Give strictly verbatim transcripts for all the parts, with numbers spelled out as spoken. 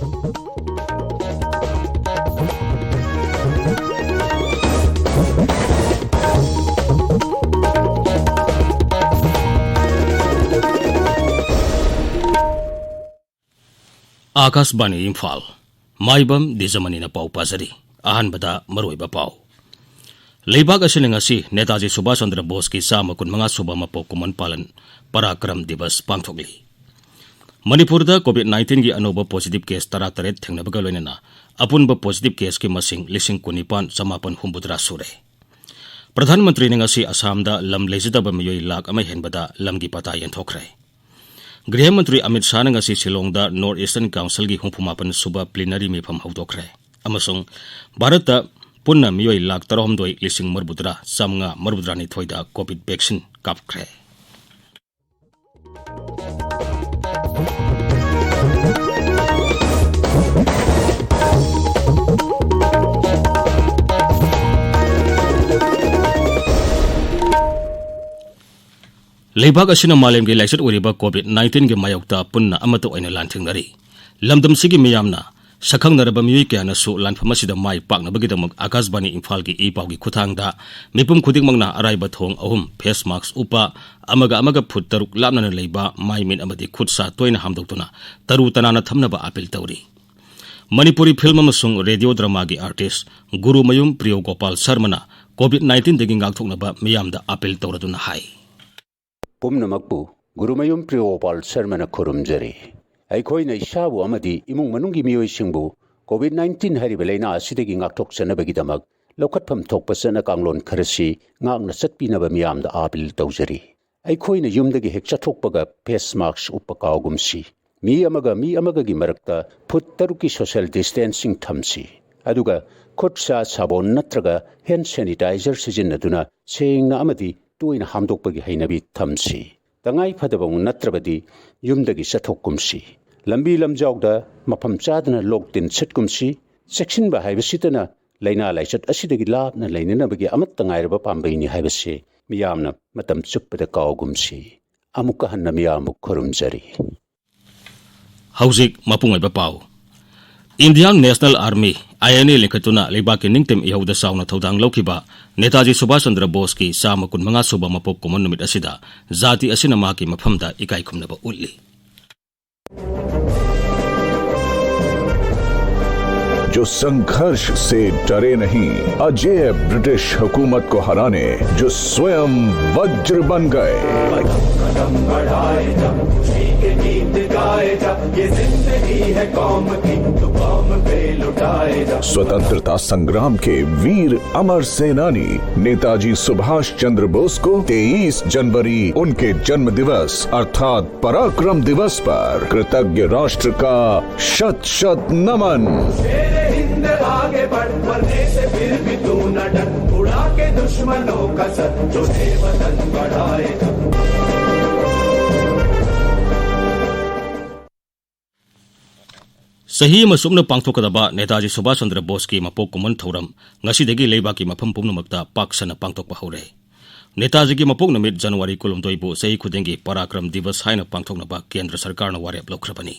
ꯑꯥꯀꯥꯁꯕꯥꯅꯤ ꯏꯝꯐꯥꯜ꯫ ꯃꯥꯏꯕꯝ ꯗꯤꯖꯃꯅꯤꯅ ꯄꯥꯎ ꯄꯥꯖꯔꯤ꯫ ꯑꯍꯥꯟꯕꯗ ꯃꯔꯨꯑꯣꯏꯕ ꯄꯥꯎ꯫ ꯂꯩꯕꯥꯛ ꯑꯁꯤꯅ ꯉꯁꯤ ꯅꯦꯇꯥꯖꯤ ꯁꯨꯚꯥꯁ ꯆꯟꯗ꯭ꯔ ꯕꯣꯁꯀꯤ ꯆꯥꯝꯃ ꯀꯨꯟꯃꯉꯥ ꯁꯨꯕ ꯃꯄꯣꯛ ꯀꯨꯝꯑꯣꯟ ꯄꯥꯂꯟ ꯄꯔꯥꯀ꯭ꯔꯝ ꯗꯤꯕꯁ ꯄꯥꯡꯊꯣꯛꯂꯤ꯫ ꯃꯅꯤꯄꯨꯔꯗ COVID nineteenꯒꯤ ꯑꯅꯧꯕ positive case ꯇꯔꯥꯇꯔꯦꯠ ꯊꯦꯡꯅꯕꯒ ꯂꯣꯏꯅꯅ ꯑꯄꯨꯟꯕ positive caseꯀꯤ ꯃꯁꯤꯡ ꯂꯤꯁꯤꯡ ꯀꯨꯟꯅꯤꯄꯥꯟ ꯆꯃꯥꯄꯟ ꯍꯨꯝꯐꯨꯇꯔꯥ ꯁꯨꯔꯦ꯫ ꯄ꯭ꯔꯙꯥꯟ ꯃꯟꯇ꯭ꯔꯤꯅ ꯉꯁꯤ ꯑꯁꯥꯝꯗ ꯂꯝ ꯂꯩꯖꯗꯕ ꯃꯤꯑꯣꯏ ꯂꯥꯈ ꯑꯃ ꯍꯦꯟꯕꯗ ꯂꯝꯒꯤ ꯄꯇꯥ ꯌꯦꯟꯊꯣꯛꯈ꯭ꯔꯦ꯫ ꯒ꯭ꯔꯤꯍ ꯃꯟꯇ꯭ꯔꯤ ꯑꯃꯤꯠ ꯁꯥꯍꯅ ꯉꯁꯤ ꯁꯤꯂꯣꯡꯗ North Eastern Councilꯒꯤ ꯍꯨꯝꯐꯨ ꯃꯥꯄꯟ ꯁꯨꯕ plenary ꯃꯤꯐꯝ ꯍꯧꯗꯣꯛꯈ꯭ꯔꯦ ꯑꯃꯁꯨꯡ ꯚꯥꯔꯠꯇ ꯄꯨꯟꯅ ꯃꯤꯑꯣꯏ ꯂꯥꯈ ꯇꯔꯥꯍꯨꯝꯗꯣꯏ ꯂꯤꯁꯤꯡ ꯃꯔꯤꯐꯨꯇꯔꯥ ꯆꯥꯝꯃꯉꯥ ꯃꯔꯤꯐꯨꯇꯔꯥꯅꯤꯊꯣꯏꯗ COVID vaccine ꯀꯥꯞꯈ꯭ꯔꯦ꯫ ꯂꯩꯕꯥꯛ ꯑꯁꯤꯅ ꯃꯥꯂꯦꯝꯒꯤ ꯂꯥꯏꯆꯠ ꯑꯣꯏꯔꯤꯕ COVID nineteenꯒꯤ ꯃꯥꯌꯣꯛꯇ ꯄꯨꯟꯅ ꯑꯃꯠꯇ ꯑꯣꯏꯅ ꯂꯥꯟꯊꯦꯡꯅꯔꯤ꯫ ꯂꯝꯗꯝꯁꯤꯒꯤ ꯃꯤꯌꯥꯝꯅ ꯁꯛꯈꯪꯅꯔꯕ ꯃꯤꯑꯣꯏ ꯀꯌꯥꯅꯁꯨ ꯂꯥꯟꯐꯝ ꯑꯁꯤꯗ ꯃꯥꯏ ꯄꯥꯛꯅꯕꯒꯤꯗꯃꯛ ꯑꯥꯀꯥꯁꯕꯥꯅꯤ ꯏꯝꯐꯥꯜꯒꯤ ꯏ ꯄꯥꯎꯒꯤ ꯈꯨꯠꯊꯥꯡꯗ ꯃꯤꯄꯨꯝ ꯈꯨꯗꯤꯡꯃꯛꯅ ꯑꯔꯥꯏꯕ ꯊꯣꯡ ꯑꯍꯨꯝ, face mask ꯎꯞꯄ, ꯑꯃꯒ ꯑꯃꯒ ꯐꯨꯠ ꯇꯔꯨꯛ ꯂꯥꯞꯅꯅ ꯂꯩꯕ, ꯃꯥꯏ ꯃꯤꯠ ꯑꯃꯗꯤ ꯈꯨꯠ ꯁꯥ ꯇꯣꯏꯅ ꯍꯥꯝꯗꯣꯛꯇꯨꯅ ꯇꯔꯨ ꯇꯅꯥꯟꯅ ꯊꯝꯅꯕ ꯑꯥꯄꯤꯜ ꯇꯧꯔꯤ꯫ ꯃꯅꯤꯄꯨꯔꯤ film ꯑꯃꯁꯨꯡ radio dramaꯒꯤ artist Gurumayum ꯄ꯭ꯔꯤꯌꯣ Gopal ꯁꯔꯃꯅ COVID nineteenꯗꯒꯤ ꯉꯥꯛꯊꯣꯛꯅꯕ ꯃꯤꯌꯥꯝꯗ ꯑꯥꯄꯤꯜ ꯇꯧꯔꯗꯨꯅ ꯍꯥꯏ꯫ ꯄꯨꯝꯅꯃꯛꯄꯨ ꯒꯨꯔꯨꯃꯌꯨꯝ ꯄ꯭ꯔꯤꯌꯣꯒꯣꯄꯥꯜ ꯁꯔꯃꯅ ꯈꯨꯔꯨꯝꯖꯔꯤ꯫ ꯑꯩꯈꯣꯏꯅ ꯏꯁꯥꯕꯨ ꯑꯃꯗꯤ ꯏꯃꯨꯡ ꯃꯅꯨꯡꯒꯤ ꯃꯤꯑꯣꯏꯁꯤꯡꯕꯨ COVID nineteen ꯍꯥꯏꯔꯤꯕ ꯂꯥꯏꯅꯥ ꯑꯁꯤꯗꯒꯤ ꯉꯥꯛꯊꯣꯛꯆꯅꯕꯒꯤꯗꯃꯛ ꯂꯧꯈꯠꯐꯝ ꯊꯣꯛꯄ ꯆꯠꯅ ꯀꯥꯡꯂꯣꯟ ꯈꯔꯁꯤ ꯉꯥꯛꯅ ꯆꯠꯄꯤꯅꯕ ꯃꯤꯌꯥꯝꯗ ꯑꯥꯄꯤꯜ ꯇꯧꯖꯔꯤ꯫ ꯑꯩꯈꯣꯏꯅ ꯌꯨꯝꯗꯒꯤ ꯍꯦꯛ ꯆꯠꯊꯣꯛꯄꯒ face mask ꯎꯞꯄ ꯀꯥꯎꯒꯨꯝꯁꯤ꯫ ꯃꯤ ꯑꯃꯒ ꯃꯤ ꯑꯃꯒꯒꯤ ꯃꯔꯛꯇ ꯐꯨꯠ ꯇꯔꯨꯛꯀꯤ social distancing ꯊꯝꯁꯤ꯫ ꯑꯗꯨꯒ ꯈꯨꯠ ꯁꯥ ꯁꯥꯕꯣꯟ ꯅꯠꯇ꯭ꯔꯒ hand sanitizer ꯁꯤꯖꯤꯟꯅꯗꯨꯅ ꯁꯦꯡꯅ ꯑꯃꯗꯤ ꯇꯣꯏꯅ ꯍꯥꯝꯗꯣꯛꯄꯒꯤ ꯍꯩꯅꯕꯤ ꯊꯝꯁꯤ꯫ ꯇꯉꯥꯏ ꯐꯗꯕ ꯅꯠꯇ꯭ꯔꯕꯗꯤ ꯌꯨꯝꯗꯒꯤ ꯆꯠꯊꯣꯛꯀꯨꯝꯁꯤ꯫ ꯂꯝꯕꯤ ꯂꯝꯖꯥꯎꯗ ꯃꯐꯝ ꯆꯥꯗꯅ ꯂꯣꯛ ꯇꯤꯟ ꯁꯤꯠꯀꯨꯝꯁꯤ꯫ ꯆꯦꯛꯁꯤꯟꯕ ꯍꯥꯏꯕꯁꯤꯇꯅ ꯂꯥꯏꯅꯥ ꯂꯥꯏꯆꯠ ꯑꯁꯤꯗꯒꯤ ꯂꯥꯞꯅ ꯂꯩꯅꯅꯕꯒꯤ ꯑꯃꯠꯇ ꯉꯥꯏꯔꯕ ꯄꯥꯝꯕꯩꯅꯤ ꯍꯥꯏꯕꯁꯤ ꯃꯤꯌꯥꯝꯅ ꯃꯇꯝ ꯆꯨꯞꯄꯗ ꯀꯥꯎꯒꯨꯝꯁꯤ꯫ ꯑꯃꯨꯛꯀ ꯍꯟꯅ ꯃꯤꯌꯥꯝꯕꯨ ꯈꯨꯔꯨꯝꯖꯔꯤ꯫ ꯍꯧꯖꯤꯛ ꯃꯄꯨꯡ ꯑꯣꯏꯕ ꯄꯥꯎ꯫ Indian National Army, I N A ꯂꯤꯡꯈꯠꯇꯨꯅ ꯂꯩꯕꯥꯛꯀꯤ ꯅꯤꯡꯇꯝ ꯏꯍꯧꯗ ꯆꯥꯎꯅ ꯊꯧꯗꯥꯡ ꯂꯧꯈꯤꯕ ꯅꯦꯇꯥꯖꯤ ꯁꯨꯚꯥꯁ ꯆꯟꯗ꯭ꯔ ꯕꯣꯁꯀꯤ ꯆꯥꯝꯃ ꯀꯨꯟꯃꯉꯥ ꯁꯨꯕ ꯃꯄꯣꯛ ꯀꯨꯝꯑꯣꯟ ꯅꯨꯃꯤꯠ ꯑꯁꯤꯗ ꯖꯥꯇꯤ ꯑꯁꯤꯅ ꯃꯍꯥꯛꯀꯤ ꯃꯐꯝꯗ ꯏꯀꯥꯏ ꯈꯨꯝꯅꯕ ꯎꯠꯂꯤ꯫ जो संघर्ष से डरे नहीं, अजेय ब्रिटिश हुकूमत को हराने जो स्वयं वज्र बन गए। कदम बढ़ाए जा, खुशी के गीत गाए जा, ये जिंदगी है कौम की, तो कौम पे लुटाए जा। स्वतंत्रता संग्राम के वीर अमर सेनानी नेताजी सुभाष चंद्र बोस को तेईस जनवरी उनके जन्म दिवस अर्थात पराक्रम दिवस पर कृतज्ञ राष्ट्र का शत शत नमन। शेर हिंद आगे बढ़, मरने से फिर भी तू न डर, उड़ा के दुश्मनों का सर, जो है वतन बढ़ाए। ꯆꯍꯤ ꯑꯃ ꯁꯨꯞꯅ ꯄꯥꯡꯊꯣꯛꯀꯗꯕ ꯅꯦꯇꯥꯖꯤ ꯁꯨꯚꯥꯁ ꯆꯟꯗ꯭ꯔ ꯕꯣꯁꯀꯤ ꯃꯄꯣꯛ ꯀꯨꯝꯑꯣꯟ ꯊꯧꯔꯝ ꯉꯁꯤꯗꯒꯤ ꯂꯩꯕꯥꯛꯀꯤ ꯃꯐꯝ ꯄꯨꯝꯅꯃꯛꯇ ꯄꯥꯛ ꯁꯟꯅ ꯄꯥꯡꯊꯣꯛꯄ ꯍꯧꯔꯦ꯫ ꯅꯦꯇꯥꯖꯤꯒꯤ ꯃꯄꯣꯛ ꯅꯨꯃꯤꯠ ꯖꯅꯋꯥꯔꯤ ꯀꯨꯟꯍꯨꯝꯗꯣꯏꯕꯨ ꯆꯍꯤ ꯈꯨꯗꯤꯡꯒꯤ ꯄꯔꯥꯀ꯭ꯔꯝ ꯗꯤꯕꯁ ꯍꯥꯏꯅ ꯄꯥꯡꯊꯣꯛꯅꯕ ꯀꯦꯟꯗ꯭ꯔ ꯁꯔꯀꯥꯔꯅ ꯋꯥꯔꯦꯞ ꯂꯧꯈ꯭ꯔꯕꯅꯤ꯫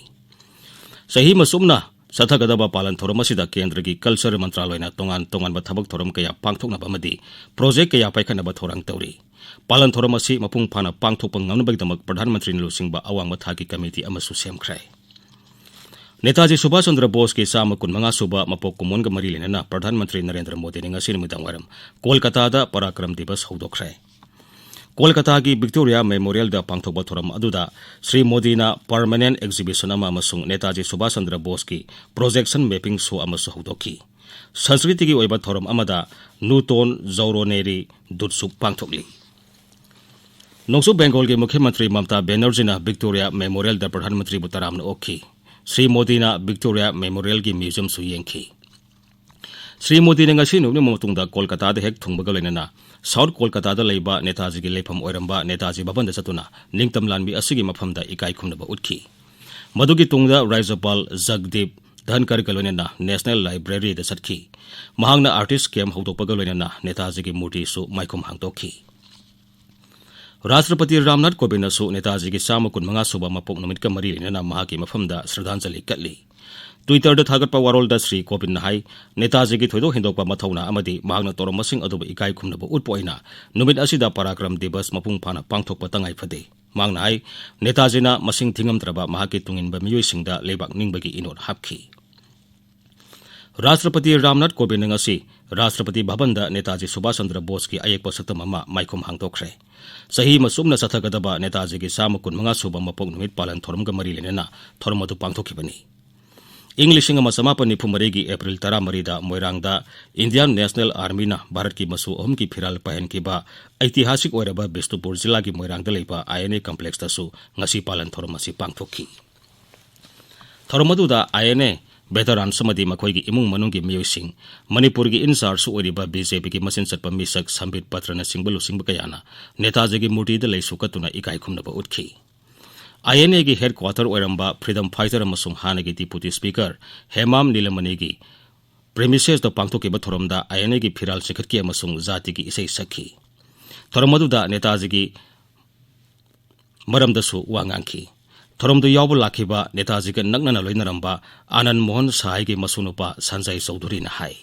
ꯆꯍꯤ ꯑꯃ ꯁꯨꯞꯅ ꯆꯠꯊꯒꯗꯕ ꯄꯥꯂꯟ ꯊꯧꯔꯝ ꯑꯁꯤꯗ ꯀꯦꯟꯗ꯭ꯔꯒꯤ ꯀꯜꯆꯔ ꯃꯟꯇ꯭ꯔꯥꯂꯣꯏꯅ ꯇꯣꯉꯥꯟ ꯇꯣꯉꯥꯟꯕ ꯊꯕꯛ ꯊꯧꯔꯝ ꯀꯌꯥ ꯄꯥꯡꯊꯣꯛꯅꯕ ꯑꯃꯗꯤ ꯄ꯭ꯔꯣꯖꯦꯛ ꯀꯌꯥ ꯄꯥꯏꯈꯠꯅꯕ ꯊꯧꯔꯥꯡ ꯇꯧꯔꯤ꯫ ꯄꯥꯂꯟ ꯊꯧꯔꯝ ꯑꯁꯤ ꯃꯄꯨꯡ ꯐꯥꯅ ꯄꯥꯡꯊꯣꯛꯄ ꯉꯝꯅꯕꯒꯤꯗꯃꯛ ꯄ꯭ꯔꯙꯥꯟ ꯃꯟꯇ꯭ꯔꯤꯅ ꯂꯨꯆꯤꯡꯕ ꯑꯋꯥꯡꯕ ꯊꯥꯛꯀꯤ ꯀꯃꯤꯇꯤ ꯑꯃꯁꯨ ꯁꯦꯝꯈ꯭ꯔꯦ꯫ ꯅꯦꯇꯥꯖꯤ ꯁꯨꯚꯥꯁ ꯆꯟꯗ꯭ꯔ ꯕꯣꯁꯀꯤ ꯆꯥꯝꯃ ꯀꯨꯟꯃꯉꯥ ꯁꯨꯕ ꯃꯄꯣꯛ ꯀꯨꯝꯑꯣꯟꯒ ꯃꯔꯤ ꯂꯩꯅꯅ ꯄ꯭ꯔꯙꯥꯟ ꯃꯟꯇ꯭ꯔꯤ ꯅꯔꯦꯟꯗ꯭ꯔ ꯃꯣꯗꯤꯅ ꯉꯁꯤ ꯅꯨꯃꯤꯗꯥꯡ ꯋꯥꯏꯔꯝ ꯀꯣꯜꯀꯇꯥꯗ ꯄꯔꯥꯀ꯭ꯔꯝ ꯗꯤꯕꯁ ꯍꯧꯗꯣꯛꯈ꯭ꯔꯦ꯫ ꯀꯣꯜꯀꯇꯥꯒꯤ ꯚꯤꯛꯇꯣꯔꯤꯌꯥ ꯃꯦꯃꯣꯔꯤꯌꯦꯜꯗ ꯄꯥꯡꯊꯣꯛꯄ ꯊꯧꯔꯝ ꯑꯗꯨꯗ ꯁ꯭ꯔꯤ ꯃꯣꯗꯤꯅ ꯄꯔꯃꯅꯦꯟ ꯑꯦꯛꯖꯤꯕꯤꯁꯟ ꯑꯃ ꯑꯃꯁꯨꯡ ꯅꯦꯇꯥꯖꯤ ꯁꯨꯚꯥꯁ ꯆꯟꯗ꯭ꯔ ꯕꯣꯁꯀꯤ ꯄ꯭ꯔꯣꯖꯦꯛꯁꯟ ꯃꯦꯄꯤꯡ ꯁꯣ ꯑꯃꯁꯨ ꯍꯧꯗꯣꯛꯈꯤ꯫ ꯁꯪꯁꯀ꯭ꯔꯤꯇꯤꯒꯤ ꯑꯣꯏꯕ ꯊꯧꯔꯝ ꯑꯃꯗ ꯅꯨꯇꯣꯟ ꯖꯧꯔꯣꯅꯦꯔꯤ ꯗꯨꯠꯁꯨ ꯄꯥꯡꯊꯣꯛꯂꯤ꯫ ꯅꯣꯡꯆꯨꯞ ꯕꯦꯡꯒꯣꯜꯒꯤ ꯃꯨꯈ꯭ꯌ ꯃꯟꯇ꯭ꯔꯤ ꯃꯃꯇꯥ ꯕꯦꯅꯔꯖꯤꯅ ꯚꯤꯛꯇꯣꯔꯤꯌꯥ ꯃꯦꯃꯣꯔꯤꯌꯦꯜꯗ ꯄ꯭ꯔꯙꯥꯟ ꯃꯟꯇ꯭ꯔꯤꯕꯨ ꯇꯔꯥꯝꯅ ꯑꯣꯛꯈꯤ꯫ ꯁ꯭ꯔꯤ ꯃꯣꯗꯤꯅ ꯚꯤꯛꯇꯣꯔꯤꯌꯥ ꯃꯦꯃꯣꯔꯤꯌꯦꯜꯒꯤ ꯃ꯭ꯌꯨꯖꯤꯌꯝꯁꯨ ꯌꯦꯡꯈꯤ꯫ ꯁ꯭ꯔꯤ ꯃꯣꯗꯤꯅ ꯉꯁꯤ ꯅꯨꯃꯤꯠ ꯑꯃ ꯃꯇꯨꯡꯗ ꯀꯣꯜꯀꯇꯥꯗ ꯍꯦꯛ ꯊꯨꯡꯕꯒ ꯂꯣꯏꯅꯅ ꯁꯥꯎꯠ ꯀꯣꯜꯀꯇꯥꯗ ꯂꯩꯕ ꯅꯦꯇꯥꯖꯤꯒꯤ ꯂꯩꯐꯝ ꯑꯣꯏꯔꯝꯕ ꯅꯦꯇꯥꯖꯤ ꯚꯕꯟꯗ ꯆꯠꯇꯨꯅ ꯅꯤꯡꯇꯝ ꯂꯥꯟꯃꯤ ꯑꯁꯤꯒꯤ ꯃꯐꯝꯗ ꯏꯀꯥꯏ ꯈꯨꯝꯅꯕ ꯎꯠꯈꯤ꯫ ꯃꯗꯨꯒꯤ ꯇꯨꯡꯗ ꯔꯥꯖ꯭ꯌꯄꯥꯜ ꯖꯒꯗꯤꯞ ꯙꯟꯀꯔꯒ ꯂꯣꯏꯅꯅ ꯅꯦꯁꯅꯦꯜ ꯂꯥꯏꯕ꯭ꯔꯦꯔꯤꯗ ꯆꯠꯈꯤ꯫ ꯃꯍꯥꯛꯅ ꯑꯥꯔꯇꯤꯁ ꯀꯦꯝꯞ ꯍꯧꯗꯣꯛꯄꯒ ꯂꯣꯏꯅꯅ ꯅꯦꯇꯥꯖꯤꯒꯤ ꯃꯨꯔꯇꯤꯁꯨ ꯃꯥꯏꯈꯨꯝ ꯍꯥꯡꯗꯣꯛꯈꯤ꯫ ꯔꯥꯁꯇ꯭ꯔꯄꯇꯤ ꯔꯥꯝꯅꯥꯊ ꯀꯣꯕꯤꯟꯗꯁꯨ ꯅꯦꯇꯥꯖꯤꯒꯤ ꯆꯥꯝꯃ ꯀꯨꯟꯃꯉꯥ ꯁꯨꯕ ꯃꯄꯣꯛ ꯅꯨꯃꯤꯠꯀ ꯃꯔꯤ ꯂꯩꯅꯅ ꯃꯍꯥꯛꯀꯤ ꯃꯐꯝꯗ ꯁ꯭ꯔꯗꯥꯟꯖꯂꯤ ꯀꯠꯂꯤ꯫ Twitter-ꯗ ꯊꯥꯒꯠꯄ ꯋꯥꯔꯣꯜꯗ ꯁ꯭ꯔꯤ ꯀꯣꯕꯤꯟꯗꯅ ꯍꯥꯏ, ꯅꯦꯇꯥꯖꯤꯒꯤ ꯊꯣꯏꯗꯣꯛ ꯍꯦꯟꯗꯣꯛꯄ ꯃꯊꯧꯅꯥ ꯑꯃꯗꯤ ꯃꯍꯥꯛꯅ ꯇꯧꯔꯝꯕꯁꯤꯡ ꯑꯗꯨꯕꯨ ꯏꯀꯥꯏ ꯈꯨꯝꯅꯕ ꯎꯠꯄ ꯑꯣꯏꯅ ꯅꯨꯃꯤꯠ ꯑꯁꯤꯗ ꯄꯔꯥꯀ꯭ꯔꯝ ꯗꯤꯕꯁ ꯃꯄꯨꯡ ꯐꯥꯅ ꯄꯥꯡꯊꯣꯛꯄ ꯇꯉꯥꯏ ꯐꯗꯦ꯫ ꯃꯍꯥꯛꯅ ꯍꯥꯏ, ꯅꯦꯇꯥꯖꯤꯅ ꯃꯁꯤꯡ ꯊꯤꯉꯝꯗ꯭ꯔꯕ ꯃꯍꯥꯛꯀꯤ ꯇꯨꯡꯏꯟꯕ ꯃꯤꯑꯣꯏꯁꯤꯡꯗ ꯂꯩꯕꯥꯛ ꯅꯤꯡꯕꯒꯤ ꯏꯅꯣꯠ ꯍꯥꯞꯈꯤ꯫ ꯔꯥꯁꯇ꯭ꯔꯄꯇꯤ ꯔꯥꯝꯅꯥꯊ ꯀꯣꯕꯤꯟꯗ ꯉꯁꯤ ꯔꯥꯁꯇ꯭ꯔꯄꯇꯤ ꯚꯕꯟꯗ ꯅꯦꯇꯥꯖꯤ ꯁꯨꯚꯥꯁ ꯆꯟꯗ꯭ꯔ ꯕꯣꯁꯀꯤ ꯑꯌꯦꯛꯄ ꯁꯛꯇꯝ ꯑꯃ ꯃꯥꯏꯈꯨꯝ ꯍꯥꯡꯗꯣꯛꯈ꯭ꯔꯦ꯫ ꯆꯍꯤ ꯑꯃ ꯆꯨꯞꯅ ꯆꯠꯊꯒꯗꯕ ꯅꯦꯇꯥꯖꯤꯒꯤ ꯆꯥꯝꯃ ꯀꯨꯟꯃꯉꯥ ꯁꯨꯕ ꯃꯄꯣꯛ ꯅꯨꯃꯤꯠ ꯄꯥꯂꯟ ꯊꯧꯔꯝꯒ ꯃꯔꯤ ꯂꯩꯅꯅ ꯊꯧꯔꯝ ꯑꯗꯨ ꯄꯥꯡꯊꯣꯛꯈꯤꯕꯅꯤ꯫ ꯏꯪ ꯂꯤꯁꯤꯡ ꯑꯃ ꯆꯃꯥꯄꯟ ꯅꯤꯐꯨ ꯃꯔꯤꯒꯤ ꯑꯦꯄ꯭ꯔꯤꯜ ꯇꯔꯥꯃꯔꯤꯗ ꯃꯣꯏꯔꯥꯡꯗ Indian National Army-ꯅ ꯚꯥꯔꯠꯀꯤ ꯃꯆꯨ ꯑꯍꯨꯝꯒꯤ ꯐꯤꯔꯥꯜ ꯄꯥꯏꯍꯟꯈꯤꯕ ꯑꯩꯇꯤꯍꯥꯁꯤꯛ ꯑꯣꯏꯔꯕ ꯕꯤꯁꯅꯨꯄꯨꯔ ꯖꯤꯂꯥꯒꯤ ꯃꯣꯏꯔꯥꯡꯗ ꯂꯩꯕ I N A complex-ꯇꯁꯨ ꯉꯁꯤ ꯄꯥꯂꯟ ꯊꯧꯔꯝ ꯑꯁꯤ ꯄꯥꯡꯊꯣꯛꯈꯤ꯫ ꯊꯧꯔꯝ ꯑꯗꯨꯗ I N A veterans ꯑꯃꯗꯤ ꯃꯈꯣꯏꯒꯤ ꯏꯃꯨꯡ ꯃꯅꯨꯡꯒꯤ ꯃꯤꯑꯣꯏꯁꯤꯡ, ꯃꯅꯤꯄꯨꯔꯒꯤ in-charge ꯑꯣꯏꯔꯤꯕ B J P-ꯒꯤ ꯃꯆꯤꯟ ꯆꯠꯄ ꯃꯤꯁꯛ ꯁꯝꯕꯤꯠ ꯄꯇ꯭ꯔꯅꯆꯤꯡꯕ ꯂꯨꯆꯤꯡꯕ ꯀꯌꯥꯅ ꯅꯦꯇꯥꯖꯤꯒꯤ ꯃꯨꯔꯇꯤꯗ ꯂꯩꯁꯨ ꯀꯠꯇꯨꯅ ꯏꯀꯥꯏ ꯈꯨꯝꯅꯕ ꯎꯠꯈꯤ꯫ I N A-ꯒꯤ headquarter ꯑꯣꯏꯔꯝꯕ freedom fighter ꯑꯃꯁꯨꯡ ꯍꯥꯟꯅꯒꯤ Deputy Speaker ꯍꯦꯃꯥꯝ ꯅꯤꯂꯃꯅꯤꯒꯤ premises-ꯇ ꯄꯥꯡꯊꯣꯛꯈꯤꯕ ꯊꯧꯔꯝꯗ I N A-ꯒꯤ ꯐꯤꯔꯥꯜ ꯆꯤꯡꯈꯠꯈꯤ ꯑꯃꯁꯨꯡ ꯖꯥꯇꯤꯒꯤ ꯏꯁꯩ ꯁꯛꯈꯤ꯫ ꯊꯧꯔꯝ ꯑꯗꯨꯗ ꯅꯦꯇꯥꯖꯤꯒꯤ ꯃꯔꯝꯗꯁꯨ ꯋꯥ ꯉꯥꯡꯈꯤ꯫ ꯊꯧꯔꯝꯗ ꯌꯥꯎꯕ ꯂꯥꯛꯈꯤꯕ ꯅꯦꯇꯥꯖꯤꯒ ꯅꯛꯅꯅ ꯂꯣꯏꯅꯔꯝꯕ ꯑꯥꯅꯟ ꯃꯣꯍꯟ ꯁꯥꯏꯒꯤ ꯃꯁꯨꯅꯨꯄꯥ ꯁꯟꯖꯌ ꯆꯧꯙꯨꯔꯤꯅ ꯍꯥꯏ꯫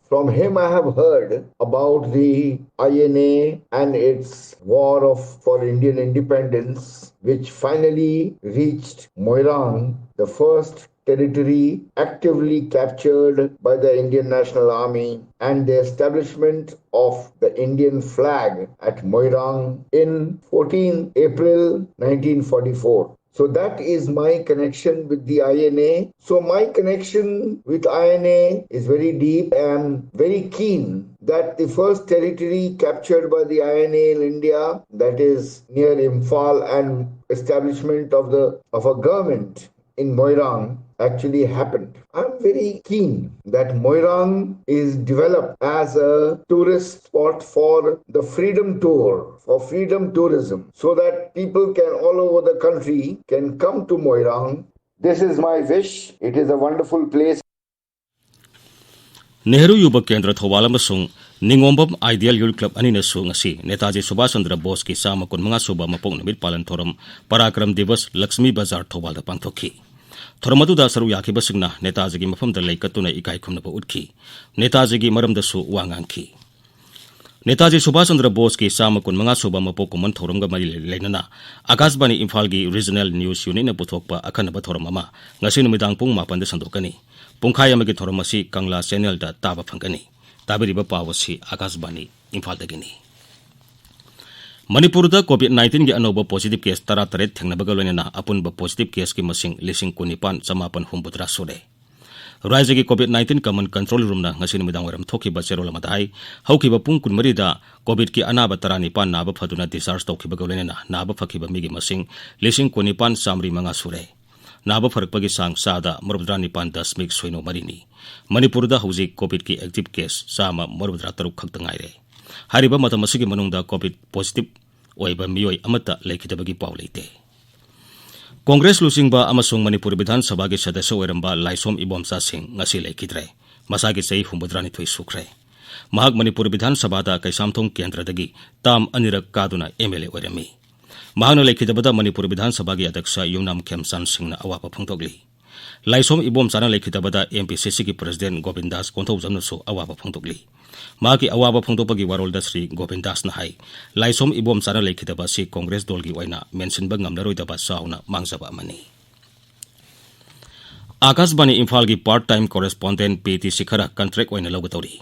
From him, I have heard about the I N A and its war of, for Indian independence, which finally reached Moirang, the first territory actively captured by the Indian National Army, and the establishment of the Indian flag at Moirang in fourteenth April nineteen forty-four. So that is my connection with the I N A. So my connection with I N A is very deep and very keen that the first territory captured by the I N A in India, that is near Imphal, and establishment of the, of a government in Moirang actually happened. I'm very keen that Moirang is developed as a tourist spot for the freedom tour, for freedom tourism, so that people can all over the country can come to Moirang. This is my wish. It is a wonderful place. Nehru ꯌꯨꯕ ꯀꯦꯟꯗ꯭ꯔ ꯊꯧꯕꯥꯜ ꯑꯃꯁꯨꯡ ꯅꯤꯉꯣꯝꯕꯝ Ideal Youth Club ꯑꯅꯤꯅꯁꯨ ꯉꯁꯤ ꯅꯦꯇꯥꯖꯤ ꯁꯨꯚꯥꯁ ꯆꯟꯗ꯭ꯔ ꯕꯣꯁꯀꯤ ꯆꯥꯝꯃ ꯀꯨꯟꯃꯉꯥ ꯁꯨꯕ ꯃꯄꯣꯛ ꯅꯨꯃꯤꯠ ꯄꯥꯂꯟ ꯊꯧꯔꯝ ꯄꯔꯥꯀ꯭ꯔꯝ ꯗꯤꯕꯁ ꯂꯛꯁꯃꯤ ꯕꯖꯥꯔ ꯊꯧꯕꯥꯜꯗ ꯄꯥꯡꯊꯣꯛꯈꯤ꯫ ꯊꯧꯔꯝ ꯑꯗꯨꯗ ꯁꯔꯨꯛ ꯌꯥꯈꯤꯕꯁꯤꯡꯅ ꯅꯦꯇꯥꯖꯤꯒꯤ ꯃꯐꯝꯗ ꯂꯩ ꯀꯠꯇꯨꯅ ꯏꯀꯥꯏ ꯈꯨꯝꯅꯕ ꯎꯠꯈꯤ꯫ ꯅꯦꯇꯥꯖꯤꯒꯤ ꯃꯔꯝꯗꯁꯨ ꯋꯥ ꯉꯥꯡꯈꯤ꯫ ꯅꯦꯇꯥꯖꯤ ꯁꯨꯚꯥꯁ ꯆꯟꯗ꯭ꯔ ꯕꯣꯁꯀꯤ ꯆꯥꯝꯃ ꯀꯨꯟꯃꯉꯥ ꯁꯨꯕ ꯃꯄꯣꯛ ꯀꯨꯝꯑꯣꯟ ꯊꯧꯔꯝꯒ ꯃꯔꯤ ꯂꯩꯅꯅ ꯑꯀꯥꯁꯕꯥꯅꯤ ꯏꯝꯐꯥꯜꯒꯤ Regional News Unitꯅ ꯄꯨꯊꯣꯛꯄ ꯑꯈꯟꯅꯕ ꯊꯧꯔꯝ ꯑꯃ ꯉꯁꯤ ꯅꯨꯃꯤꯗꯥꯡ ꯄꯨꯡ ꯃꯥꯄꯟꯗ ꯁꯟꯗꯣꯛꯀꯅꯤ꯫ ꯄꯨꯡꯈꯥꯏ ꯑꯃꯒꯤ ꯊꯧꯔꯝ ꯑꯁꯤ ꯀꯪꯂꯥ Channelꯗ ꯇꯥꯕ ꯐꯪꯒꯅꯤ꯫ ꯇꯥꯕꯤꯔꯤꯕ ꯄꯥꯎ ꯑꯁꯤ ꯑꯀꯥꯁꯕꯥꯅꯤ ꯏꯝꯐꯥꯜꯗꯒꯤꯅꯤ꯫ ꯃꯅꯤꯄꯨꯔꯗ COVID nineteenꯒꯤ ꯑꯅꯧꯕ positive case ꯇꯔꯥꯇꯔꯦꯠ ꯊꯦꯡꯅꯕꯒ ꯂꯣꯏꯅꯅ ꯑꯄꯨꯟꯕ positive caseꯀꯤ ꯃꯁꯤꯡ ꯂꯤꯁꯤꯡ ꯀꯨꯟꯅꯤꯄꯥꯟ ꯆꯃꯥꯄꯟ ꯍꯨꯝꯐꯨꯇꯔꯥ ꯁꯨꯔꯦ꯫ ꯔꯥꯖ꯭ꯌꯒꯤ COVID nineteen Command Control Roomꯅ ꯉꯁꯤ ꯅꯨꯃꯤꯗꯥꯡ ꯋꯥꯏꯔꯝ ꯊꯣꯛꯈꯤꯕ ꯆꯦꯔꯣꯜ ꯑꯃꯗ ꯍꯥꯏ, ꯍꯧꯈꯤꯕ ꯄꯨꯡ ꯀꯨꯟꯃꯔꯤꯗ COVIDꯀꯤ ꯑꯅꯥꯕ ꯇꯔꯥꯅꯤꯄꯥꯟ ꯅꯥꯕ ꯐꯗꯨꯅ discharge ꯇꯧꯈꯤꯕꯒ ꯂꯣꯏꯅꯅ ꯅꯥꯕ ꯐꯈꯤꯕ ꯃꯤꯒꯤ ꯃꯁꯤꯡ ꯂꯤꯁꯤꯡ ꯀꯨꯟꯅꯤꯄꯥꯟ ꯆꯥꯃꯔꯤ ꯃꯉꯥ ꯁꯨꯔꯦ꯫ ꯅꯥꯕ ꯐꯔꯛꯄꯒꯤ ꯆꯥꯡ ꯆꯥꯗ ꯃꯔꯤꯐꯨꯇꯔꯥ ꯅꯤꯄꯥꯟ ꯗꯁꯃꯤꯛ ꯁꯤꯅꯣ ꯃꯔꯤꯅꯤ꯫ ꯃꯅꯤꯄꯨꯔꯗ ꯍꯧꯖꯤꯛ COVIDꯀꯤ active case ꯆꯥꯝꯃ ꯃꯔꯤꯐꯨꯇꯔꯥ ꯇꯔꯨꯛ ꯈꯛꯇ ꯉꯥꯏꯔꯦ꯫ ꯍꯥꯏꯔꯤꯕ ꯃꯇꯝ ꯑꯁꯤꯒꯤ ꯃꯅꯨꯡꯗ COVID positive ꯑꯣꯏꯕ ꯃꯤꯑꯣꯏ ꯑꯃꯠꯇ ꯂꯩꯈꯤꯗꯕꯒꯤ ꯄꯥꯎ ꯂꯩꯇꯦ꯫ ꯀꯣꯡꯒ꯭ꯔꯦꯁ ꯂꯨꯆꯤꯡꯕ ꯑꯃꯁꯨꯡ ꯃꯅꯤꯄꯨꯔ ꯕꯤꯙꯥꯟ ꯁꯚꯥꯒꯤ ꯁꯗꯁ꯭ꯌ ꯑꯣꯏꯔꯝꯕ ꯂꯥꯏꯁꯣꯝ ꯏꯕꯣꯝꯆꯥ ꯁꯤꯡ ꯉꯁꯤ ꯂꯩꯈꯤꯗ꯭ꯔꯦ꯫ ꯃꯁꯥꯒꯤ ꯆꯍꯤ ꯍꯨꯝꯐꯨꯇꯔꯥꯅꯤꯊꯣꯏ ꯁꯨꯈ꯭ꯔꯦ꯫ ꯃꯍꯥꯛ ꯃꯅꯤꯄꯨꯔ ꯕꯤꯙꯥꯟ ꯁꯚꯥꯗ ꯀꯩꯁꯥꯝꯊꯣꯡ ꯀꯦꯟꯗ꯭ꯔꯗꯒꯤ term ꯑꯅꯤꯔꯛ ꯀꯥꯗꯨꯅ MLA ꯑꯣꯏꯔꯝꯃꯤ꯫ ꯃꯍꯥꯛꯅ ꯂꯩꯈꯤꯗꯕꯗ ꯃꯅꯤꯄꯨꯔ ꯕꯤꯙꯥꯟ ꯁꯚꯥꯒꯤ ꯑꯗ꯭ꯌꯛꯁ ꯌꯨꯝꯅꯥꯝ ꯈꯦꯝꯆꯥꯟ ꯁꯤꯡꯅ ꯑꯋꯥꯕ ꯐꯣꯡꯗꯣꯛꯂꯤ꯫ ꯂꯥꯏꯁꯣꯝ ꯏꯕꯣꯝꯆꯥꯅ ꯂꯩꯈꯤꯗꯕꯗ MPCCꯒꯤ President ꯒꯣꯕꯤꯟꯗꯥꯁ ꯀꯣꯟꯊꯧꯖꯝꯅꯁꯨ ꯑꯋꯥꯕ ꯐꯣꯡꯗꯣꯛꯂꯤ꯫ ꯃꯍꯥꯛꯀꯤ ꯑꯋꯥꯕ ꯐꯣꯡꯗꯣꯛꯄꯒꯤ ꯋꯥꯔꯣꯜꯗ ꯁ꯭ꯔꯤ ꯒꯣꯕꯤꯟꯗꯥꯁꯅ ꯍꯥꯏ, ꯂꯥꯏꯁꯣꯝ ꯏꯕꯣꯝꯆꯥꯅ ꯂꯩꯈꯤꯗꯕ ꯑꯁꯤ ꯀꯣꯡꯒ꯭ꯔꯦꯁ ꯗꯣꯜꯒꯤ ꯑꯣꯏꯅ ꯃꯦꯟꯁꯤꯟꯕ ꯉꯝꯂꯔꯣꯏꯗꯕ ꯆꯥꯎꯅ ꯃꯥꯡꯖꯕ ꯑꯃꯅꯤ꯫ ꯑꯀꯥꯁꯕꯥꯅꯤ ꯏꯝꯐꯥꯜꯒꯤ part time correspondent P T Shikhar contract ꯑꯣꯏꯅ ꯂꯧꯒꯗꯧꯔꯤ꯫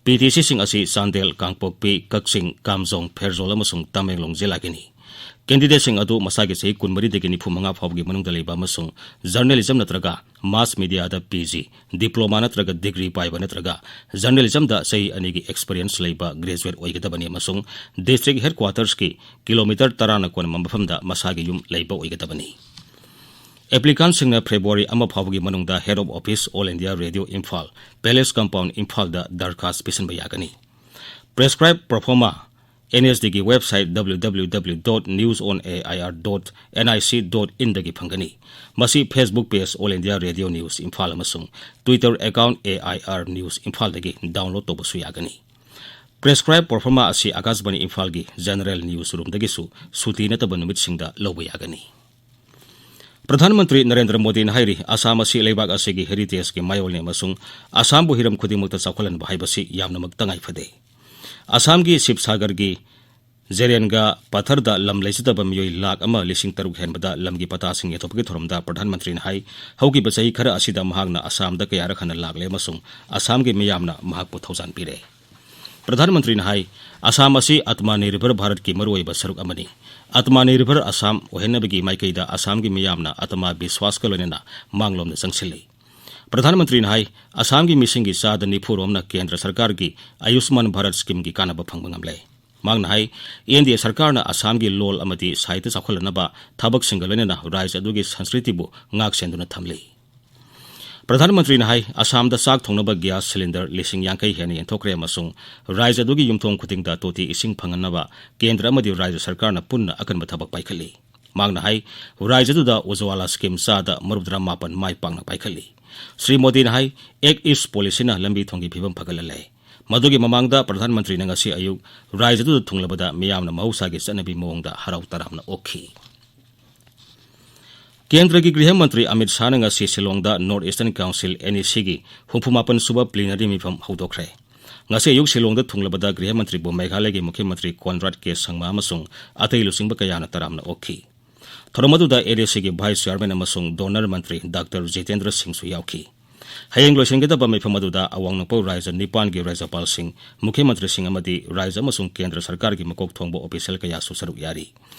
ꯄꯤ ꯇꯤ ꯁꯤꯁꯤꯡ ꯑꯁꯤ ꯆꯥꯟꯗꯦꯜ, ꯀꯥꯡꯄꯣꯛꯄꯤ, ꯀꯛꯆꯤꯡ, ꯀꯥꯝꯖꯣꯡ, ꯐꯦꯔꯖꯣꯜ ꯑꯃꯁꯨꯡ ꯇꯃꯦꯡꯂꯣꯡ ꯖꯤꯂꯥꯒꯤꯅꯤ꯫ Candidateꯁꯤꯡ ꯑꯗꯨ ꯃꯁꯥꯒꯤ ꯆꯍꯤ ꯀꯨꯟꯃꯔꯤꯗꯒꯤ ꯅꯤꯐꯨꯃꯉꯥ ꯐꯥꯎꯕꯒꯤ ꯃꯅꯨꯡꯗ ꯂꯩꯕ ꯑꯃꯁꯨꯡ journalism ꯅꯠꯇ꯭ꯔꯒ mass mediaꯗ PG, diploma ꯅꯠꯇ꯭ꯔꯒ degree ꯄꯥꯏꯕ ꯅꯠꯇ꯭ꯔꯒ journalismꯗ ꯆꯍꯤ ꯑꯅꯤꯒꯤ experience ꯂꯩꯕ graduate ꯑꯣꯏꯒꯗꯕꯅꯤ ꯑꯃꯁꯨꯡ district headquartersꯀꯤ kilometre ꯇꯔꯥꯅ ꯀꯣꯟꯕ ꯃꯐꯝꯗ ꯃꯁꯥꯒꯤ ꯌꯨꯝ ꯂꯩꯕ ꯑꯣꯏꯒꯗꯕꯅꯤ꯫ Applicantꯁꯤꯡꯅ February ꯑꯃ ꯐꯥꯎꯕꯒꯤ ꯃꯅꯨꯡꯗ Head of Office, All India Radio Imphal, Palace Compound, ꯏꯝꯐꯥꯜꯗ ꯗꯔꯈꯥꯁ ꯄꯤꯁꯤꯟꯕ ꯌꯥꯒꯅꯤ꯫ Prescribed proforma NSDꯒꯤ website www.newsonair.nic.inꯗꯒꯤ ꯐꯪꯒꯅꯤ꯫ ꯃꯁꯤ Facebook page All India Radio News Imphal ꯑꯃꯁꯨꯡ Twitter account AIR News Imphalꯗꯒꯤ download ꯇꯧꯕꯁꯨ ꯌꯥꯒꯅꯤ꯫ Prescribed proforma ꯑꯁꯤ ꯑꯀꯥꯁꯕꯥꯅꯤ ꯏꯝꯐꯥꯜꯒꯤ General News Roomꯗꯒꯤꯁꯨ ꯁꯨꯇꯤ ꯅꯠꯇꯕ ꯅꯨꯃꯤꯠꯁꯤꯡꯗ ꯂꯧꯕ ꯌꯥꯒꯅꯤ꯫ ꯄ꯭ꯔꯙꯥꯟ ꯃꯟꯇ꯭ꯔꯤ ꯅꯔꯦꯟꯗ꯭ꯔ ꯃꯣꯗꯤꯅ ꯍꯥꯏꯔꯤ, ꯑꯁꯥꯝ ꯑꯁꯤ ꯂꯩꯕꯥꯛ ꯑꯁꯤꯒꯤ ꯍꯦꯔꯤꯇꯦꯖꯀꯤ ꯃꯌꯣꯜꯅꯤ ꯑꯃꯁꯨꯡ ꯑꯁꯥꯝꯕꯨ ꯍꯤꯔꯝ ꯈꯨꯗꯤꯡꯃꯛꯇ ꯆꯥꯎꯈꯠꯍꯟꯕ ꯍꯥꯏꯕꯁꯤ ꯌꯥꯝꯅꯃꯛ ꯇꯉꯥꯏ ꯐꯗꯦ꯫ ꯑꯁꯥꯝꯒꯤ ꯁꯤꯕꯁꯥꯒꯔꯒꯤ ꯖꯦꯔꯦꯟꯒ ꯄꯊꯔꯗ ꯂꯝ ꯂꯩꯖꯗꯕ ꯃꯤꯑꯣꯏ ꯂꯥꯈ ꯑꯃ ꯂꯤꯁꯤꯡ ꯇꯔꯨꯛ ꯍꯦꯟꯕꯗ ꯂꯝꯒꯤ ꯄꯇꯥꯁꯤꯡ ꯌꯦꯟꯊꯣꯛꯄꯒꯤ ꯊꯧꯔꯝꯗ ꯄ꯭ꯔꯙꯥꯟ ꯃꯟꯇ꯭ꯔꯤꯅ ꯍꯥꯏ, ꯍꯧꯈꯤꯕ ꯆꯍꯤ ꯈꯔ ꯑꯁꯤꯗ ꯃꯍꯥꯛꯅ ꯑꯁꯥꯝꯗ ꯀꯌꯥꯔꯛ ꯍꯟꯅ ꯂꯥꯛꯂꯦ ꯑꯃꯁꯨꯡ ꯑꯁꯥꯝꯒꯤ ꯃꯤꯌꯥꯝꯅ ꯃꯍꯥꯛꯄꯨ ꯊꯧꯖꯥꯟ ꯄꯤꯔꯦ꯫ ꯄ꯭ꯔꯙꯥꯟ ꯃꯟꯇ꯭ꯔꯤꯅ ꯍꯥꯏ, ꯑꯁꯥꯝ ꯑꯁꯤ ꯑꯇꯃꯥꯅꯤꯔꯚꯔ ꯚꯥꯔꯠꯀꯤ ꯃꯔꯨꯑꯣꯏꯕ ꯁꯔꯨꯛ ꯑꯃꯅꯤ꯫ ꯑꯇꯃꯥꯅꯤꯔꯚꯔ ꯑꯁꯥꯝ ꯑꯣꯏꯍꯟꯅꯕꯒꯤ ꯃꯥꯏꯀꯩꯗ ꯑꯁꯥꯝꯒꯤ ꯃꯤꯌꯥꯝꯅ ꯑꯇꯃꯥ ꯕꯤꯁꯋꯥꯁꯀ ꯂꯣꯏꯅꯅ ꯃꯥꯡꯂꯣꯝꯗ ꯆꯪꯁꯤꯜꯂꯤ꯫ ꯄ꯭ꯔꯙꯥꯟ ꯃꯟꯇ꯭ꯔꯤꯅ ꯍꯥꯏ, ꯑꯁꯥꯝꯒꯤ ꯃꯤꯁꯤꯡꯒꯤ ꯆꯥꯗ ꯅꯤꯐꯨ ꯔꯣꯝꯅ ꯀꯦꯟꯗ꯭ꯔ ꯁꯔꯀꯥꯔꯒꯤ ꯑꯌꯨꯁꯃꯥꯟ ꯚꯥꯔꯠ ꯁ꯭ꯀꯤꯝꯒꯤ ꯀꯥꯟꯅꯕ ꯐꯪꯕ ꯉꯝꯂꯦ꯫ ꯃꯍꯥꯛꯅ ꯍꯥꯏ, ꯑꯦꯟ ꯗꯤ ꯑꯦ ꯁꯔꯀꯥꯔꯅ ꯑꯁꯥꯝꯒꯤ ꯂꯣꯜ ꯑꯃꯗꯤ ꯁꯥꯍꯤꯇ꯭ꯌ ꯆꯥꯎꯈꯠꯍꯟꯅꯕ ꯊꯕꯛꯁꯤꯡꯒ ꯂꯣꯏꯅꯅ ꯔꯥꯖ꯭ꯌ ꯑꯗꯨꯒꯤ ꯁꯪꯁꯀ꯭ꯔꯤꯇꯤꯕꯨ ꯉꯥꯛ ꯁꯦꯟꯗꯨꯅ ꯊꯝꯂꯤ꯫ ꯄ꯭ꯔꯙꯥꯟ ꯃꯟꯇ꯭ꯔꯤꯅ ꯍꯥꯏ, ꯑꯁꯥꯝꯗ ꯆꯥꯛ ꯊꯣꯡꯅꯕ ꯒ꯭ꯌꯥꯁ ꯁꯤꯂꯤꯟꯗꯔ ꯂꯤꯁꯤꯡ ꯌꯥꯡꯈꯩ ꯍꯦꯟꯅ ꯌꯦꯟꯊꯣꯛꯈ꯭ꯔꯦ ꯑꯃꯁꯨꯡ ꯔꯥꯖ꯭ꯌ ꯑꯗꯨꯒꯤ ꯌꯨꯝꯊꯣꯡ ꯈꯨꯗꯤꯡꯗ ꯇꯣꯇꯤ ꯏꯁꯤꯡ ꯐꯪꯍꯟꯅꯕ ꯀꯦꯟꯗ꯭ꯔ ꯑꯃꯗꯤ ꯔꯥꯖ꯭ꯌ ꯁꯔꯀꯥꯔꯅ ꯄꯨꯟꯅ ꯑꯀꯟꯕ ꯊꯕꯛ ꯄꯥꯏꯈꯠꯂꯤ꯫ ꯃꯍꯥꯛꯅ ꯍꯥꯏ, ꯔꯥꯖ꯭ꯌ ꯑꯗꯨꯗ ꯎꯖ꯭ꯋꯥꯂꯥ ꯁ꯭ꯀꯤꯝ ꯆꯥꯗ ꯃꯔꯨꯞꯗ꯭ꯔꯥ ꯃꯥꯄꯟ ꯃꯥꯏ ꯄꯥꯛꯅ ꯄꯥꯏꯈꯠꯂꯤ꯫ ꯁ꯭ꯔꯤ ꯃꯣꯗꯤꯅ ꯍꯥꯏ, ꯑꯦꯛ ꯏꯁ ꯄꯣꯂꯤꯁꯤꯅ ꯂꯝꯕꯤ ꯊꯣꯡꯒꯤ ꯐꯤꯕꯝ ꯐꯒꯠꯍꯜꯂꯦ꯫ ꯃꯗꯨꯒꯤ ꯃꯃꯥꯡꯗ ꯄ꯭ꯔꯙꯥꯟ ꯃꯟꯇ꯭ꯔꯤꯅ ꯉꯁꯤ ꯑꯌꯨꯛ ꯔꯥꯖ꯭ꯌ ꯑꯗꯨꯗ ꯊꯨꯡꯂꯕꯗ ꯃꯤꯌꯥꯝꯅ ꯃꯍꯧꯁꯥꯒꯤ ꯆꯠꯅꯕꯤ ꯃꯑꯣꯡꯗ ꯍꯔꯥꯎ ꯇꯔꯥꯝꯅ ꯑꯣꯛꯈꯤ꯫ ꯀꯦꯟꯗ꯭ꯔꯒꯤ ꯒ꯭ꯔꯤꯍ ꯃꯟꯇ꯭ꯔꯤ ꯑꯃꯤꯠ ꯁꯥꯍꯅ ꯉꯁꯤ ꯁꯤꯂꯣꯡꯗ north eastern council, N E ꯁꯤꯒꯤ ꯍꯨꯝꯐꯨ ꯃꯥꯄꯟ ꯁꯨꯕ ꯄ꯭ꯂꯤꯅꯔꯤ ꯃꯤꯐꯝ ꯍꯧꯗꯣꯛꯈ꯭ꯔꯦ꯫ ꯉꯁꯤ ꯑꯌꯨꯛ ꯁꯤꯂꯣꯡꯗ ꯊꯨꯡꯂꯕꯗ ꯒ꯭ꯔꯤꯍ ꯃꯟꯇ꯭ꯔꯤꯕꯨ ꯃꯦꯘꯥꯂꯌꯒꯤ ꯃꯨꯈ꯭ꯌ ꯃꯟꯇ꯭ꯔꯤ ꯀꯣꯟꯔꯥꯗ ꯀꯦ ꯁꯪꯃꯥ ꯑꯃꯁꯨꯡ ꯑꯇꯩ ꯂꯨꯆꯤꯡꯕ ꯀꯌꯥꯅ ꯇꯔꯥꯝꯅ ꯑꯣꯛꯈꯤ꯫ ꯊꯧꯔꯝ ꯑꯗꯨꯗ ꯑꯦꯟ ꯏ ꯁꯤꯒꯤ ꯚꯥꯏꯁ ꯆꯤꯌꯥꯔꯃꯦꯟ ꯑꯃꯁꯨꯡ ꯗꯣꯅꯔ ꯃꯟꯇ꯭ꯔꯤ ꯗꯥꯛꯇꯔ ꯖꯤꯇꯦꯟꯗ꯭ꯔ ꯁꯤꯡꯁꯨ ꯌꯥꯎꯈꯤ꯫ ꯍꯌꯦꯡ ꯂꯣꯏꯁꯤꯟꯒꯗꯕ ꯃꯤꯐꯝ ꯑꯗꯨꯗ ꯑꯋꯥꯡ ꯅꯣꯡꯄꯣꯛ ꯔꯥꯖ꯭ꯌ ꯅꯤꯄꯥꯟꯒꯤ ꯔꯥꯖ꯭ꯌꯄꯥꯜꯁꯤꯡ, ꯃꯨꯈ꯭ꯌ ꯃꯟꯇ꯭ꯔꯤꯁꯤꯡ ꯑꯃꯗꯤ ꯔꯥꯖ꯭ꯌ ꯑꯃꯁꯨꯡ ꯀꯦꯟꯗ꯭ꯔ ꯁꯔꯀꯥꯔꯒꯤ ꯃꯀꯣꯛ ꯊꯣꯡꯕ ꯑꯣꯐꯤꯁꯤꯌꯦꯜ ꯀꯌꯥꯁꯨ ꯁꯔꯨꯛ ꯌꯥꯔꯤ꯫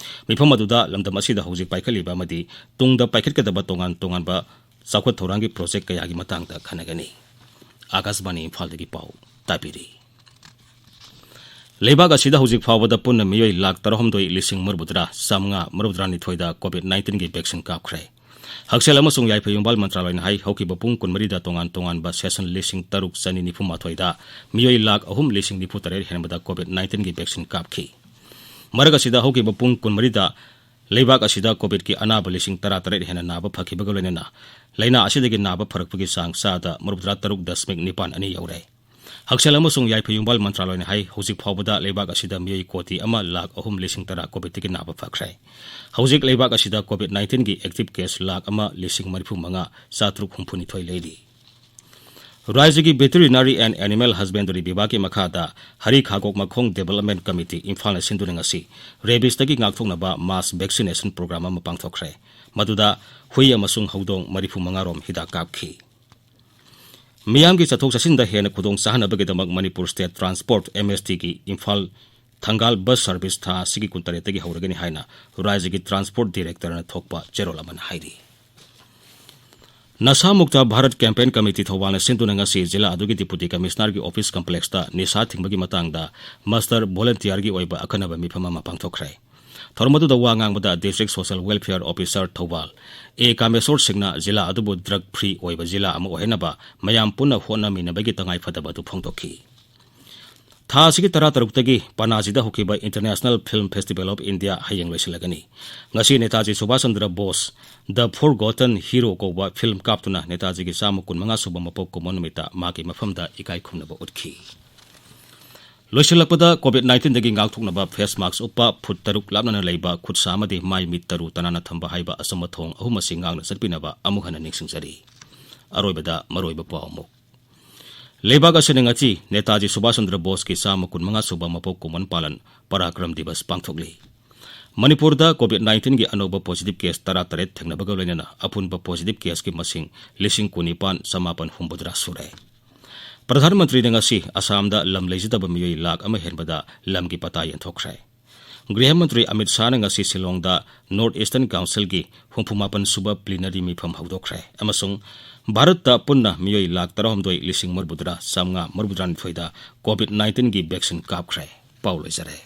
ꯃꯤꯐꯝ ꯑꯗꯨꯗ ꯂꯝꯗꯝ ꯑꯁꯤꯗ ꯍꯧꯖꯤꯛ ꯄꯥꯏꯈꯠꯂꯤꯕ ꯑꯃꯗꯤ ꯇꯨꯡꯗ ꯄꯥꯏꯈꯠꯀꯗꯕ ꯇꯣꯉꯥꯟ ꯇꯣꯉꯥꯟꯕ ꯆꯥꯎꯈꯠ ꯊꯧꯔꯥꯡꯒꯤ ꯄ꯭ꯔꯣꯖꯦꯛ ꯀꯌꯥꯒꯤ ꯃꯇꯥꯡꯗ ꯈꯟꯅꯒꯅꯤ꯫ ꯑꯥꯀꯥꯁꯕꯥꯅꯤ ꯏꯝꯐꯥꯜꯗꯒꯤ ꯄꯥꯎ ꯇꯥꯕꯤꯔꯤ꯫ ꯂꯩꯕꯥꯛ ꯑꯁꯤꯗ ꯍꯧꯖꯤꯛ ꯐꯥꯎꯕꯗ ꯄꯨꯟꯅ ꯃꯤꯑꯣꯏ ꯂꯥꯈ ꯇꯔꯥꯍꯨꯝꯗꯣꯏ ꯂꯤꯁꯤꯡ ꯃꯔꯤꯐꯨꯇꯔꯥ ꯆꯥꯃꯉꯥ ꯃꯔꯤꯐꯨꯇꯔꯥꯅꯤꯊꯣꯏꯗ ꯀꯣꯚꯤꯗ ꯅꯥꯏꯟꯇꯤꯟꯒꯤ ꯚꯦꯛꯁꯤꯟ ꯀꯥꯞꯈ꯭ꯔꯦ꯫ ꯍꯛꯁꯦꯜ ꯑꯃꯁꯨꯡ ꯌꯥꯏꯐ ꯌꯨꯝꯕꯥꯜ ꯃꯟꯇ꯭ꯔꯥꯂꯌꯅ ꯍꯥꯏ, ꯍꯧꯈꯤꯕ ꯄꯨꯡ ꯀꯨꯟꯃꯔꯤꯗ ꯇꯣꯉꯥꯟ ꯇꯣꯉꯥꯟꯕ ꯁꯦꯁꯟ ꯂꯤꯁꯤꯡ ꯇꯔꯨꯛ ꯆꯅꯤ ꯅꯤꯐꯨ ꯃꯥꯊꯣꯏꯗ ꯃꯤꯑꯣꯏ ꯂꯥꯈ ꯑꯍꯨꯝ ꯂꯤꯁꯤꯡ ꯅꯤꯐꯨ ꯇꯔꯦꯠ ꯍꯦꯟꯕꯗ ꯀꯣꯚꯤꯗ ꯅꯥꯏꯟꯇꯤꯟꯒꯤ ꯚꯦꯛꯁꯤꯟ ꯀꯥꯞꯈꯤ꯫ ꯃꯔꯛ ꯑꯁꯤꯗ ꯍꯧꯈꯤꯕ ꯄꯨꯡ ꯀꯨꯟꯃꯔꯤꯗ ꯂꯩꯕꯥꯛ ꯑꯁꯤꯗ ꯀꯣꯚꯤꯗꯀꯤ ꯑꯅꯥꯕ ꯂꯤꯁꯤꯡ ꯇꯔꯥꯇꯔꯦꯠ ꯍꯦꯟꯅ ꯅꯥꯕ ꯐꯈꯤꯕꯒ ꯂꯣꯏꯅꯅ ꯂꯥꯏꯅꯥ ꯑꯁꯤꯗꯒꯤ ꯅꯥꯕ ꯐꯔꯛꯄꯒꯤ ꯆꯥꯡ ꯆꯥꯗ ꯃꯔꯤꯐꯨꯇꯔꯥ ꯇꯔꯨꯛ ꯗꯁꯃꯤꯛ ꯅꯤꯄꯥꯟ ꯑꯅꯤ ꯌꯧꯔꯦ꯫ ꯍꯛꯁꯦꯜ ꯑꯃꯁꯨꯡ ꯌꯥꯏꯐ ꯌꯨꯝꯕꯥꯜ ꯃꯟꯇ꯭ꯔꯥꯂꯣꯏꯅ ꯍꯥꯏ, ꯍꯧꯖꯤꯛ ꯐꯥꯎꯕꯗ ꯂꯩꯕꯥꯛ ꯑꯁꯤꯗ ꯃꯤꯑꯣꯏ ꯀꯣꯇꯤ ꯑꯃ ꯂꯥꯈ ꯑꯍꯨꯝ ꯂꯤꯁꯤꯡ ꯇꯔꯥ COVID-ꯇꯒꯤ ꯅꯥꯕ ꯐꯈ꯭ꯔꯦ꯫ ꯍꯧꯖꯤꯛ ꯂꯩꯕꯥꯛ ꯑꯁꯤꯗ COVID-19ꯒꯤ active case ꯂꯥꯈ ꯑꯃ ꯂꯤꯁꯤꯡ ꯃꯔꯤꯐꯨ ꯃꯉꯥ ꯆꯥꯇ꯭ꯔꯨꯛ ꯍꯨꯝꯐꯨꯅꯤꯊꯣꯏ ꯂꯩꯔꯤ꯫ ꯔꯥꯖ꯭ꯌꯒꯤ Veterinary and Animal Husbandry ꯕꯤꯚꯥꯒꯀꯤ ꯃꯈꯥꯗ ꯍꯔꯤ ꯈꯥꯒꯣꯛ ꯃꯈꯣꯡ Development Committee ꯏꯝꯐꯥꯜꯅ ꯁꯤꯟꯗꯨꯅ ꯉꯁꯤ rabiesꯇꯒꯤ ꯉꯥꯛꯊꯣꯛꯅꯕ mass vaccination program ꯑꯃ ꯄꯥꯡꯊꯣꯛꯈ꯭ꯔꯦ꯫ ꯃꯗꯨꯗ ꯍꯨꯏ ꯑꯃꯁꯨꯡ ꯍꯧꯗꯣꯡ ꯃꯔꯤꯐꯨ ꯃꯉꯥ ꯔꯣꯝ ꯍꯤꯗꯥꯛ ꯀꯥꯞꯈꯤ꯫ ꯃꯤꯌꯥꯝꯒꯤ ꯆꯠꯊꯣꯛ ꯆꯠꯁꯤꯟꯗ ꯍꯦꯟꯅ ꯈꯨꯗꯣꯡ ꯆꯥꯍꯟꯅꯕꯒꯤꯗꯃꯛ ꯃꯅꯤꯄꯨꯔ State Transport, MSTꯒꯤ ꯏꯝꯐꯥꯜ ꯊꯪꯒꯥꯜ bus service ꯊꯥ ꯑꯁꯤꯒꯤ ꯀꯨꯟꯇꯔꯦꯠꯇꯒꯤ ꯍꯧꯔꯒꯅꯤ ꯍꯥꯏꯅ ꯔꯥꯖ꯭ꯌꯒꯤ Transport Directorꯅ ꯊꯣꯛꯄ ꯆꯦꯔꯣꯜ ꯑꯃꯅ ꯍꯥꯏꯔꯤ꯫ ꯅꯁꯥ ꯃꯨꯛꯇ ꯚꯥꯔꯠ Campaign Committee ꯊꯧꯕꯥꯜꯅ ꯁꯤꯟꯗꯨꯅ ꯉꯁꯤ ꯖꯤꯂꯥ ꯑꯗꯨꯒꯤ Deputy Commissionerꯒꯤ office complexꯇ ꯅꯤꯁꯥ ꯊꯤꯡꯕꯒꯤ ꯃꯇꯥꯡꯗ master volunteerꯒꯤ ꯑꯣꯏꯕ ꯑꯈꯟꯅꯕ ꯃꯤꯐꯝ ꯑꯃ ꯄꯥꯡꯊꯣꯛꯈ꯭ꯔꯦ꯫ ꯊꯧꯔꯝ ꯑꯗꯨꯗ ꯋꯥ ꯉꯥꯡꯕꯗ District Social Welfare Officer Thoubal ꯑꯦ ꯀꯥꯃꯦꯁꯣꯔ ꯁꯤꯡꯅ ꯖꯤꯂꯥ ꯑꯗꯨꯕꯨ drug free ꯑꯣꯏꯕ ꯖꯤꯂꯥ ꯑꯃ ꯑꯣꯏꯍꯟꯅꯕ ꯃꯌꯥꯝ ꯄꯨꯟꯅ ꯍꯣꯠꯅꯃꯤꯟꯅꯕꯒꯤ ꯇꯉꯥꯏꯐꯗꯕ ꯑꯗꯨ ꯐꯣꯡꯗꯣꯛꯈꯤ꯫ ꯊꯥ ꯑꯁꯤꯒꯤ ꯇꯔꯥꯇꯔꯨꯛꯇꯒꯤ ꯄꯅꯥꯖꯤꯗ ꯍꯧꯈꯤꯕ International Film Festival of India ꯍꯌꯦꯡ ꯂꯣꯏꯁꯤꯜꯂꯒꯅꯤ꯫ ꯉꯁꯤ Netaji Subhash Chandra Bose, The Forgotten Hero ꯀꯧꯕ film ꯀꯥꯞꯇꯨꯅ ꯅꯦꯇꯥꯖꯤꯒꯤ ꯆꯥꯝꯃ ꯀꯨꯟꯃꯉꯥ ꯁꯨꯕ ꯃꯄꯣꯛ ꯀꯨꯝꯑꯣꯟ ꯅꯨꯃꯤꯠꯇ ꯃꯥꯒꯤ ꯃꯐꯝꯗ ꯏꯀꯥꯏ ꯈꯨꯝꯅꯕ ꯎꯠꯈꯤ꯫ ꯂꯣꯏꯁꯤꯜꯂꯛꯄꯗ COVID-19ꯗꯒꯤ ꯉꯥꯛꯊꯣꯛꯅꯕ face mask ꯎꯞꯄ, ꯐꯨꯠ ꯇꯔꯨꯛ ꯂꯥꯞꯅꯅ ꯂꯩꯕ, ꯈꯨꯠ ꯁꯥ ꯑꯃꯗꯤ ꯃꯥꯏ ꯃꯤꯠ ꯇꯔꯨ ꯇꯅꯥꯟꯅ ꯊꯝꯕ ꯍꯥꯏꯕ ꯑꯆꯨꯝꯕ ꯊꯣꯡ ꯑꯍꯨꯝ ꯑꯁꯤ ꯉꯥꯛꯅ ꯆꯠꯄꯤꯅꯕ ꯑꯃꯨꯛ ꯍꯟꯅ ꯅꯤꯡꯁꯤꯡꯖꯔꯤ꯫ ꯑꯔꯣꯏꯕꯗ ꯃꯔꯨꯑꯣꯏꯕ ꯄꯥꯎ ꯑꯃꯨꯛ꯫ ꯂꯩꯕꯥꯛ ꯑꯁꯤꯅ ꯉꯁꯤ ꯅꯦꯇꯥꯖꯤ ꯁꯨꯚꯥꯁ ꯆꯟꯗ꯭ꯔ ꯕꯣꯁꯀꯤ ꯆꯥꯝꯃ ꯀꯨꯟꯃꯉꯥ ꯁꯨꯕ ꯃꯄꯣꯛ ꯀꯨꯝꯑꯣꯟ ꯄꯥꯂꯟ ꯄꯔꯥꯀ꯭ꯔꯝ ꯗꯤꯕꯁ ꯄꯥꯡꯊꯣꯛꯂꯤ꯫ ꯃꯅꯤꯄꯨꯔꯗ COVID-19ꯒꯤ ꯑꯅꯧꯕ positive case ꯇꯔꯥꯇꯔꯦꯠ ꯊꯦꯡꯅꯕꯒ ꯂꯣꯏꯅꯅ ꯑꯄꯨꯟꯕ positive caseꯀꯤ ꯃꯁꯤꯡ ꯂꯤꯁꯤꯡ ꯀꯨꯟꯅꯤꯄꯥꯟ ꯆꯃꯥꯄꯟ ꯍꯨꯝꯐꯨꯇꯔꯥ ꯁꯨꯔꯦ꯫ ꯄ꯭ꯔꯙꯥꯟ ꯃꯟꯇ꯭ꯔꯤꯅ ꯉꯁꯤ ꯑꯁꯥꯝꯗ ꯂꯝ ꯂꯩꯖꯗꯕ ꯃꯤꯑꯣꯏ ꯂꯥꯈ ꯑꯃ ꯍꯦꯟꯕꯗ ꯂꯝꯒꯤ ꯄꯇꯥ ꯌꯦꯟꯊꯣꯛꯈ꯭ꯔꯦ꯫ ꯒ꯭ꯔꯤꯍ ꯃꯟꯇ꯭ꯔꯤ ꯑꯃꯤꯠ ꯁꯥꯍꯅ ꯉꯁꯤ ꯁꯤꯂꯣꯡꯗ North Eastern Councilꯒꯤ ꯍꯨꯝꯐꯨ ꯃꯥꯄꯟ ꯁꯨꯕ plenary ꯃꯤꯐꯝ ꯍꯧꯗꯣꯛꯈ꯭ꯔꯦ ꯑꯃꯁꯨꯡ ꯚꯥꯔꯠꯇ ꯄꯨꯟꯅ ꯃꯤꯑꯣꯏ ꯂꯥꯈ ꯇꯔꯥꯍꯨꯝꯗꯣꯏ ꯂꯤꯁꯤꯡ ꯃꯔꯤꯐꯨꯇꯔꯥ ꯆꯥꯝꯃꯉꯥ ꯃꯔꯤꯐꯨꯇꯔꯥꯅꯤꯊꯣꯏꯗ COVID-19ꯒꯤ vaccine ꯀꯥꯞꯈ꯭ꯔꯦ꯫ ꯄꯥꯎ ꯂꯣꯏꯖꯔꯦ꯫